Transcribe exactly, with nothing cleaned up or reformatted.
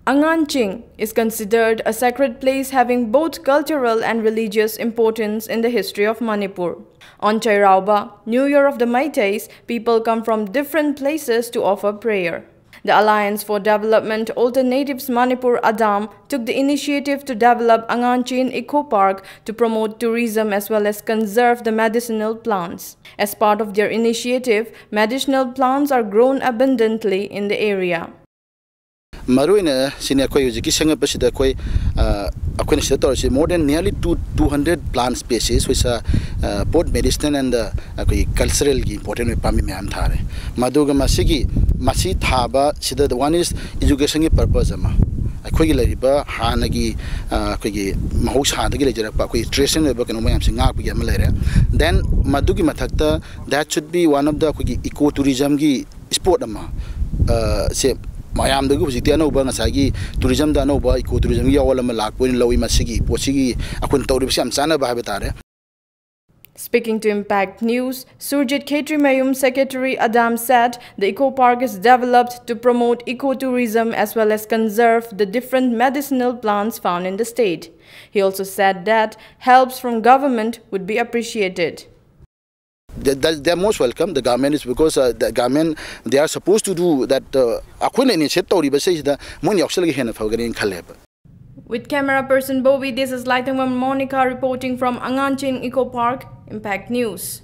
Anganching is considered a sacred place having both cultural and religious importance in the history of Manipur. On Chairauba, New Year of the Meiteis, people come from different places to offer prayer. The Alliance for Development Alternatives Manipur ADAM took the initiative to develop Anganchin Eco Park to promote tourism as well as conserve the medicinal plants. As part of their initiative, medicinal plants are grown abundantly in the area. ꯃꯔꯨꯑꯣꯏꯅ ꯁꯤꯅꯤ ꯑꯩꯈꯣꯏ ꯍꯧꯖꯤꯛꯀꯤ ꯁꯦꯝꯒꯠꯄꯁꯤꯗ ꯑꯩꯈꯣꯏ ꯑꯩꯈꯣꯏꯅ ꯁꯤꯗ ꯇꯧꯔꯤꯁꯤ more than nearly two two hundred plant species, which are both medicinal and ꯑꯩꯈꯣꯏꯒꯤ ꯀꯜꯆꯔꯦꯜꯒꯤ ꯏꯝꯄꯣꯔꯇꯦꯟ ꯑꯣꯏꯕ ꯄꯥꯝꯕꯤ ꯃꯌꯥꯝ ꯊꯥꯔꯦ꯫ ꯃꯗꯨꯒ ꯃꯁꯤꯒꯤ ꯃꯁꯤ ꯊꯥꯕ ꯁꯤꯗ, one is educationꯒꯤ purpose ꯑꯃ, ꯑꯩꯈꯣꯏꯒꯤ ꯂꯩꯔꯤꯕ ꯍꯥꯟꯅꯒꯤ ꯑꯩꯈꯣꯏꯒꯤ ꯃꯍꯧꯁꯥꯗꯒꯤ ꯂꯩꯖꯔꯛꯄ ꯑꯩꯈꯣꯏꯒꯤ traditional ꯑꯣꯏꯕ ꯀꯩꯅꯣ ꯃꯌꯥꯝꯁꯦ ꯉꯥꯛꯄꯒꯤ ꯑꯃ ꯂꯩꯔꯦ꯫ Then ꯃꯗꯨꯒꯤ ꯃꯊꯛꯇ that should be one of the ꯑꯩꯈꯣꯏꯒꯤ eco tourismꯒꯤ spot ꯑꯃ ꯁꯦ ꯃꯌꯥꯝꯗꯒꯤ ꯍꯧꯖꯤꯛꯇꯤ ꯑꯅꯧꯕ ꯉꯁꯥꯏꯒꯤ tourismꯗ ꯑꯅꯧꯕ eco tourismꯒꯤ ꯑꯋꯣꯜ ꯑꯃ ꯂꯥꯛꯄ ꯑꯣꯏꯅ ꯂꯧꯏ꯫ ꯃꯁꯤꯒꯤ ꯄꯣꯠꯁꯤꯒꯤ ꯑꯩꯈꯣꯏꯅ ꯇꯧꯔꯤꯕꯁꯤ ꯌꯥꯝ ꯆꯥꯟꯅꯕ ꯍꯥꯏꯕ ꯇꯥꯔꯦ꯫ Speaking to Impact News, Surjit Khetrimayum, Secretary ADAM, said the eco park is developed to promote ecotourism as well as conserve the different medicinal plants found in the state. He also said that helps from government would be appreciated. They, they, they are most welcome, the government is, because uh, the government, they are supposed to do that. Uh, ꯑꯩꯈꯣꯏꯅ initiate ꯇꯧꯔꯤꯕꯁꯤꯗ ꯃꯣꯏꯅ ꯌꯥꯎꯁꯜꯂꯒ ꯍꯦꯟꯅ ꯐꯒꯅꯤꯅ ꯈꯜꯂꯦꯕ꯫ With camera person Bobi, this is Laithangwam Monica reporting from Anganchin Eco Park, Impact News.